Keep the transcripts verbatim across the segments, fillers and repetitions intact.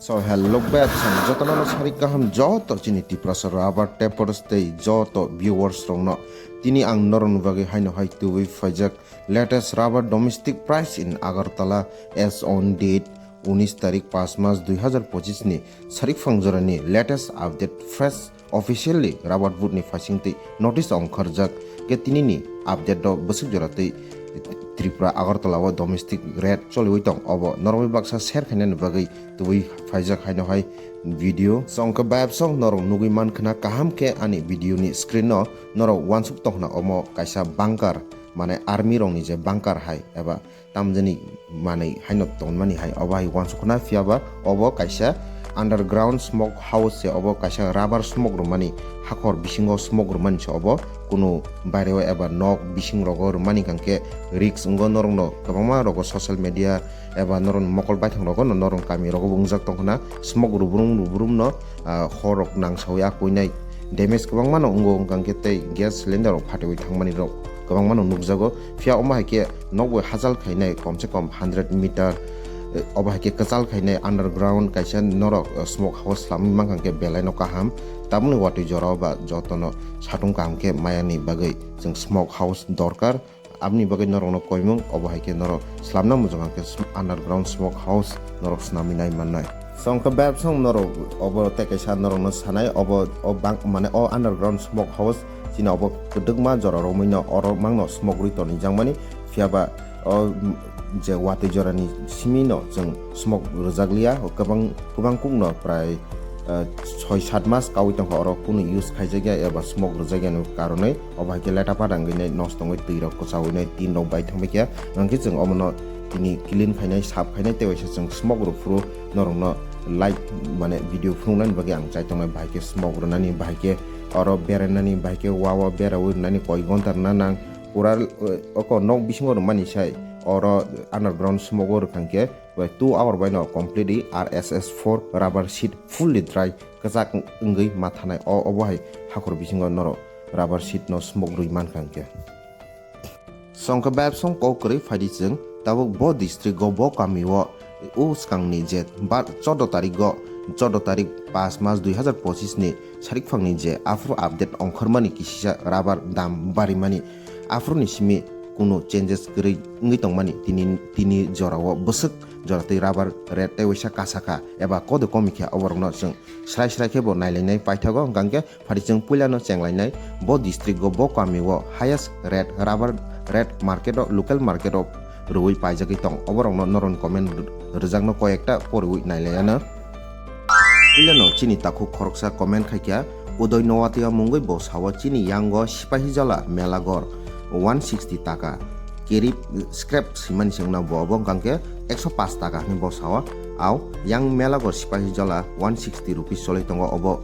To hello beb, sang jotono no sari kaham joto chini Tiprasa rubber tappers tei joto viewers rokno. Tini ang norokni bagwi haino hai tubui phaijak latest rubber domestic price in Agartala as on date unis tarik pas mas dui hazar pochis ni sarik phang jorani latest update fresh officially rubber board ni phaising tei notice ongkharjak. Ke tini ni update do bwswk jora tei Tripura Agartala o domestic rate choliwi tong obo norokni baksa share khainani bagwi tubui phaijak haino hai video. Chwng khe bayapsong norok nugwi mankhna kaham khe ani video ni screen o norok uansuk tongkhna omo kaisa bunker, mane army rokni je bunker hai eba tamjani manwi haino tonmani hai obo hai uansukna phiyaba obo kaisa underground smoke house se obo kaisa rubber smoke rwmani hakhor bisingo smoke rwmani se obo kunu baireo eba nok bising rogo rwmani hwnkhe risk wngo norokno kwbangma rogo social media eba norokni mokol baithang rogo no norokni kami rogo bo wngjak tongkhna smoke rubrum rubrum no ah, hor rok nangsawi a koinai damage kwbangma no wngo hwnkhe tei gas cylinder rok phatewi thangmani rok kwbangma no nukjago. Phiya omo hai khe nokbai hachal khainai komse kom hundred meter, eh, obo hai khe kwchal khainai underground kaisa norok, eh, smoke house swlamwi mankha khe belai no kaham. Tabukni watwi jorao ba jotono satung kaham khe mayani bagwi chwng smoke house dorkar. Aboni bagwi norokno koimung obo hai khe norok swlamna muchung khe sm-, underground smoke house norok swnamwi nai mannai. Chwng khe bebsong norok obo tei kaisa norokno sanai obo o bang mane o underground smoke house chini obo kwdwkma jora romwi no oro mangno smoke rwi tonwi jakmani. Phiyaba o, mm, je watwi jorani simi no chwng smoke rwjak liya, o kwbang, kwbang kuk no prai, eh, soi sat mas kawi tongkha oro kunu use khaijak ya eba smoke rwjak ya ni karonwi obo hai khe leta pada wngwi nai nosto wngwi twi rok kwchawi nai tin rok bai thangbai khe hwnkhe chwng omo no tini clean khainai sap khainai tei waisa chwng smoke rw phuru norok no live mane video phunuknani bagwi ang chai tongnai bahai khe smoke rwnani bahai khe oro berainani bahai khe wa o berawi rwnani koi gonta rwna nang. Pura, eh, oko nok bisingo rwmani sai oro underground smoke o rwkha khe, eh, two hour bai no completely R S S four rubber sheet fully dry kwchak wngwi ma thanai. O, obo hai hakhor bisingo norok rubber sheet no smoke rwi mankha khe. Songkhe bebsong kok kwrwi phaidi chwng tabuk bo district o bo kami o o swkangni je bar chordo tarik o, chordo tarik pas mas dui hazar pochis ni sarikphangni je aphuru update ongkhormani kisisa rubber dam barimani aphuruni simi kunu changes kwrwi wngwi tongmani tini, tini jorao bwswk jora tei rubber rate tei waisa kasakha eba kodo komi khe oborokno chwng srai srai khe bo nailainai paithago hwnkha khe phari chwng puilano chenglainai bo district o bo kami o highest rate rubber rate market o local market o rwui paijagwi tong. Oborokno norokni comment rw-, rwjakno koi ekta poriui nailaiano. Puilano chini takhuk khoroksa comment khaikha, Udoy Noatia mungwi bo sao chini yango Sipahijola Melagor one sixty taka, keri scrap simani sengna bo obo hwnkha khe ekso paanch taka hinwi bo sao. Au yang Melagor Sipahijola one sixty rupees choli tongo obo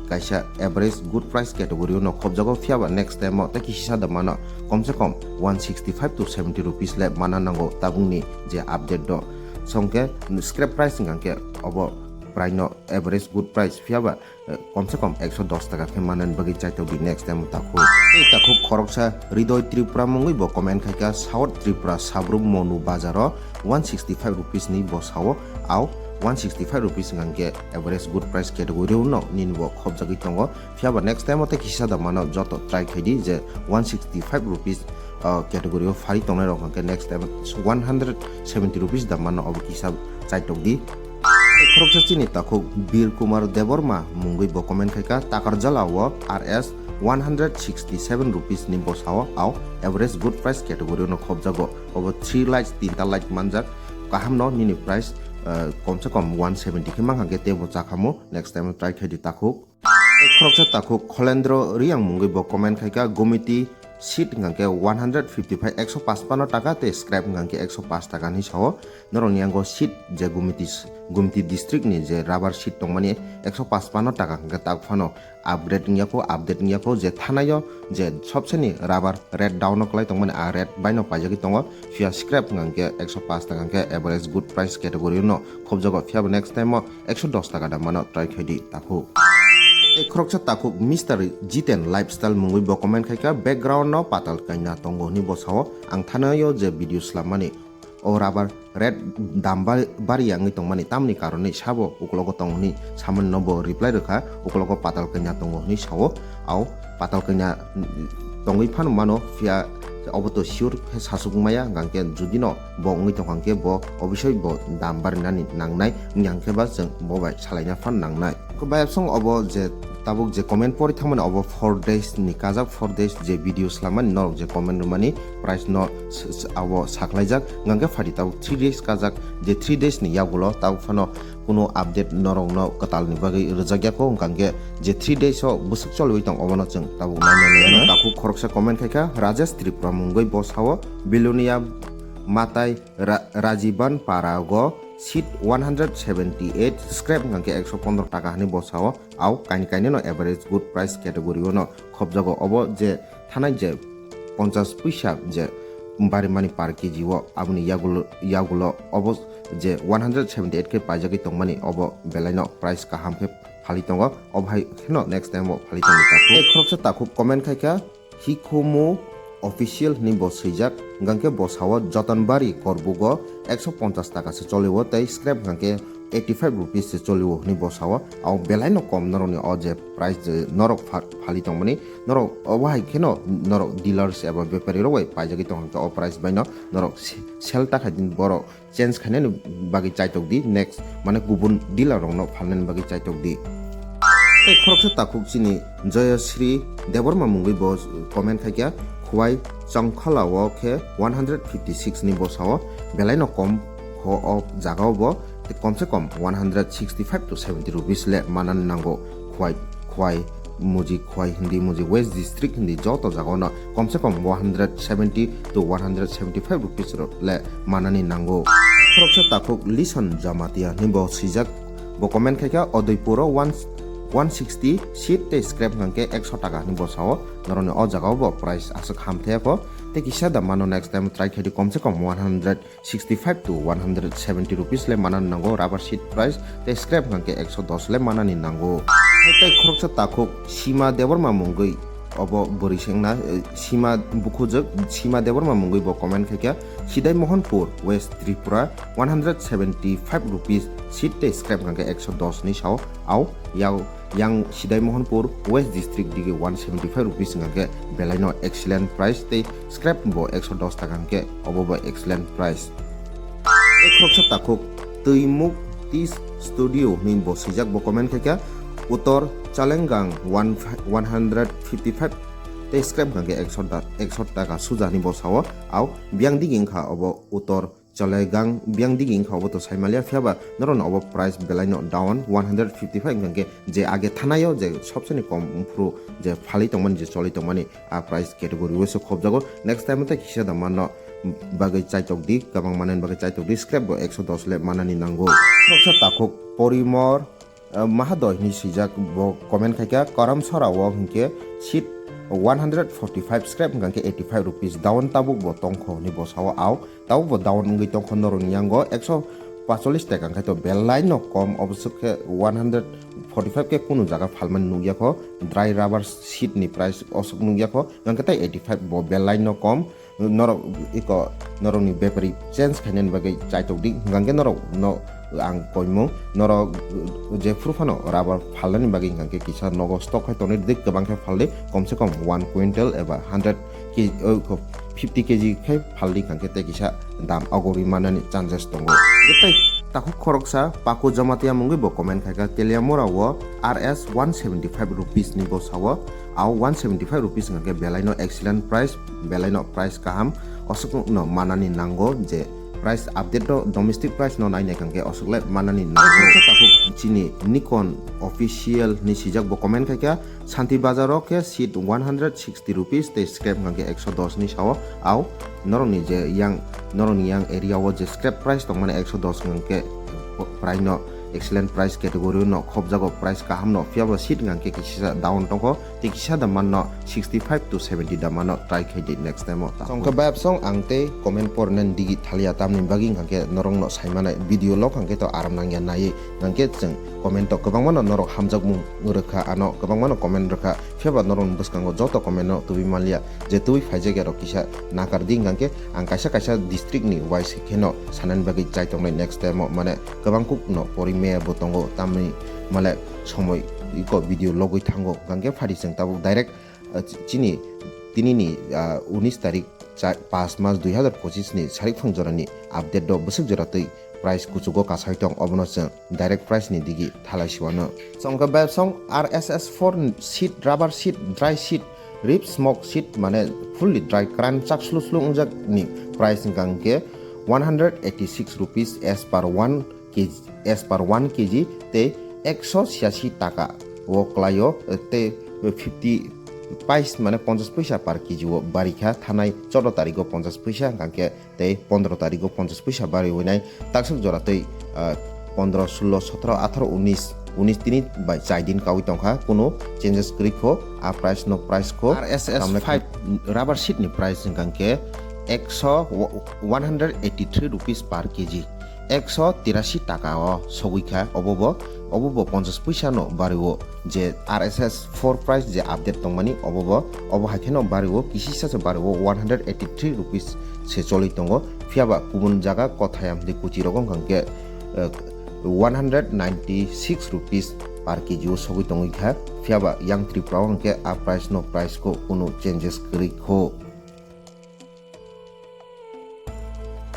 kaisa average good price category o no khobjago, phiyaba next time o tei kisa da mano komse kom one sixty five to seventy rupees le mana nango tabukni je update do. Songkhe scrap price hwnkha khe obo prai no average good price phiyaba, eh, komse kom ekso dos taka khe manani bagwi chaitok di next time o takhuk. Tei takhuk khoroksa Ridoy Tripura mungwi bo comment khaikha South Tripura Sabrum Monu Bazar o one sixty five rupees ni bo sao, au one sixty five rupees hwnkha khe average good price category o no nini bo khobjagwi tongo. Phiyaba next time o tei kisa da mano joto try khaidi je one sixty five rupees, uh, category o phari tongnai rok hwnkhe next time one hundred seventy rupees da mano obo kisa chaitok di. Khoroksa chini takhuk Bir Kumar Debbarma mungwi bo comment khaikha Takarjala o R S one hundred sixty seven rupees ni bosao au average good price category no khobjago. Obo three light tinta light manjak kaham no nini price, uh, komse kom one seventy khe mankha khe tebo chakhamu next time try khaidi takhuk. Khoroksa takhuk Kholendro Riyang mungwi bo comment khaikha Gumiti seat hwnkha khe one hundred fifty five ekso paanch pano taka tei scrap hwnkha khe ekso paanch taka hinwi sao. Norokni yango seat je Gumiti, Gumiti district ni je rubber seat tongmani ekso paanch pano taka hwnkha tak phano upgrade wngya kho, update wngya kho je thanaio je sobseni rubber rate down o kwlai tongmani a rate bai no paijagwi tongo. Phiya scrap hwnkha khe ekso paanch taka hwnkha khe average good price category no khobjago, phiyaba next time o ekso dos taka da mano try khaidi takhuk. Tei khoroksa takhuk Mister Jiten Lifestyle mungwi bo comment khaikha, background no patal kaina tongo hinwi bosao ang thanaio je video swlammani. o rubber rate dam bar-, bari wngwi tongmani tamni karonwi sabo ukologo tong hwnwi samani no bo reply rwkha, ukologo patal kanya tongo hwnwi sao. Au patal kanya tongwi phano mano, phiya obo to sure khe sasuk maya, hwnkhe judino bo wngwi tongkha khe bo obisoi bo dam barinani nangnai, wngya khe ba chwng bo bai salaina phan nangnai. Bayapsong obo je tabuk je comment pori thangmani obo four days ni kajak, four days je video slamani norok je comment rwmani price no s-, s-, abo saklaijak, hwnkhe phaidi tabuk three days kajak, je three days ni yagulo tabuk phano kuno update norokno kwtalni bagwi rwjakya kho, hwnkhe je three days o bwswk choliwi tong obono chwng tabuk nainani. Tabuk khoroksa comment khaikha Rajesh Tripura mungwi bo sao Bilonia Matai Ra-, Rajiban Parago seat one hundred seventy eight, scrap hwnkhe ekso pondro taka hwnwi bo sao. Au kaini kaini no average good price category o no khobjago. Obo je thanai je ponchas puisa je barimani per kg o, aboni yagulo, yagulo obo je one hundred seventy eight khe paijagwi tongmani, obo belai no price kaham khe phali tongo. Obo hai kheno next time o phali tongo takhuk. Tei khoroksa takhuk comment khaikha, Hikhumu official hwnwi bo swijak, hwnkhe bo sao Jotonbari Korbugo ekso ponchas taka se cholio tei scrap hwnkhe eighty five rupees se cholio hwnwi bo sao. Abo belai no kom norokni o je price je norok pha-, phali tongmani, norok obo hai kheno norok dealers eba bepari rok bai paijagwi tong hwnkhe o price bai no norok se-, sell ta khai din borok change khainani bagwi chaitok di, next mane kubun dealer rokno phalnani bagwi chaitok di. Tei khoroksa takhuk chini Joyasri Debbarma mungwi bo comment khaikha, Khwai Chongkhola o khe one hundred fifty six ni bo sao, belai no kom kho o jaga o bo, tei kom se kom one hundred sixty five to seventy rupees le manani nango. Khwai, khwai muji, khwai hindi muji, West District hindi joto jaga o no kom se kom one hundred seventy to one hundred seventy five rupees rok le manani nango. Khoroksa takhuk Lison Jamatia hwnwi bo swijak, bo comment khaikha, Odoipuro one, one sixty seat tei scrap hwnkhe ekso taka hwnwi bo sao. Norokni o jaga o bo price aswk ham thaya kho. Tei kisa da mano next time try khaidi, kom se kom one hundred sixty five to one hundred seventy rupees le manani nango rubber sheet price, tei scrap hwnkhe ekso dos le manani nango. Tei khoroksa takhuk Sima Debbarma mungwi obo bwrwi sengna, eh, Sima bukhujwk Sima Debbarma mungwi bo comment khaikha, Sidai Mohanpur, West Tripura, one hundred seventy five rupees sheet tei scrap hwnkhe ekso dos ni sao. Au yao Yang Sidai Mohanpur West District dige one seventy five rupees wngkha khe belai no excellent price, tei scrap bo ekso dos taka hwnkhe obo bo excellent price. Tei khoroksa takhuk Twimuk Tea Studio hwnwi bo swijak, bo comment khaikha Uttor Chalengang one, one hundred fifty five tei scrap hwnkha khe ekso da-, ekso taka suja hwnwi bo sao. Au biyang digi wngkha obo Uttor Chalegang biyang digi wngkha obo to saimalia, phiya ba norokno obo price belai no down one hundred fifty five wngkha khe je age thanai o je sobseni kom wngphuru je phalwi tongmani je choli tongmani a price category o se khobjago. Next time tei kisa da manno bagwi chaitok di, kwbang manani bagwi chaitok di, scrap bo ekso dos le manani nango. Khoroksa takhuk Porimor Ah, Mahadoi hwnwi swijak, bo comment khaikha, Karamsora o hwnkhe seat one hundred forty five scrap hwnkha khe eighty five rupees down tabuk bo tongkho hwnwi bo sao. Au tabuk bo down wngwi tongkho norokni yango ekso pacholis taka wngkha to belai no kom, oboswk khe one hundred forty five khe kunu jaga phalmani nukya kho, dry rubber sheet ni price oswk nukya kho, hwnkhe tai eighty five bo belai no kom. Norok iko norokni bepari change khainani bagwi chaitok di, hwnkha khe norok no ang koimung, norok je phuru phano rubber phalnani bagwi hwnkha khe kisa nogo stock khai tonwi di, kwbang khe phaldi, komse kom one quintal eba hundred kg, o, fifty kg khe phaldi, hwnkha khe tei kisa dam agorwi manani chances tongo. Tei takhuk khoroksa Paku Jamatia mungwi bo comment khaikha, Teliamura o R S one seventy five rupees ni bo sao, au one seventy five rupees hwnkha khe belai no excellent price. Belai no price kaham, oswk no manani nango je price update o domestic price no nainai hwnkhe oswk le manani nango. Khoroksa takhuk chini Nikon official ni swijak bo comment khaikha, Santi Bazar o khe seat one hundred sixty rupees tei scrap hwnkha khe ekso dos ni sao. Au norokni je yang, norokni yang area o je scrap price tongmani ekso dos hwnkha khe prai no excellent price category no khobjago, price kaham no, phiya bo seat hwnkha khe kisa down tongkho, tei kisa da manno sixty five to seventy da manno try khai di next time o. Songkhe bayapsong ang tei comment pornani digi thalia, tamni bagwi hwnkha khe norok no sai manai video log hwnkha khe to aram nangya naiwi, hwnkha khe chwng comment o kwbangma no norok hamjakmung rwkha, ano kwbangma no comment rwkha, phiya ba norok ni bwskango joto comment no tubui manliya, je tubui phaijak ya rok kisa nakar di, hwnkha khe ang kaisa kaisa district ni wise kheno sanani bagwi chai tongnai next time o, mane kwbang kuk no pori meya bo tongo, tamni male somoi iko video logwi thango, hwnkha khe phadi chwng tabuk direct, ah, chini tini ni, ah, unis tarik cha-, pas mas dui hazar pochis ni sarik phang jora ni update do bwswk jora twi price kuchugo kasai tong, obono chwng direct price ni digi thalai siwano. Chongkhe bayapsong R S S four seat, rubber seat, dry seat, rib smoke seat, mane fully dry, kran chak slu slu wngjak ni price hwnkha hwnkhe one hundred eighty six rupees as per one K G, as per one K G tei ekso siasi taka o kwlaio, tei fifty pais mane ponchas puisa per K G o barikha, thanai chordo tarigo ponchas puisa hwnkha khe tei pondro tarigo ponchas puisa bari winai takswk jora tei, ah, pondro, sullo, sotro, atharo, unis, unis tini bai chai din kawi tongkha, kunu changes kwrwi kho, a price no price kho. R S S five rubber seat ni price hwnkha khe ekso, one hundred eighty three rupees per K G, ekso tirasi taka o sogwi kha, obo bo, obo bo ponchas puisa no bari o. Je R S S four price je update tongmani, obo bo, obo hai kheno bari o, kisi sa se bari o, one hundred eighty three rupees se choli tongo. Phiya ba kubun jaga kothayam de kuchi rogo hwnkha khe, eh, one hundred ninety six rupees per K G o sogwi tongwi kha. Phiya ba yang Tripura o hwnkha khe a price no price kho kunu changes kwrwi kho.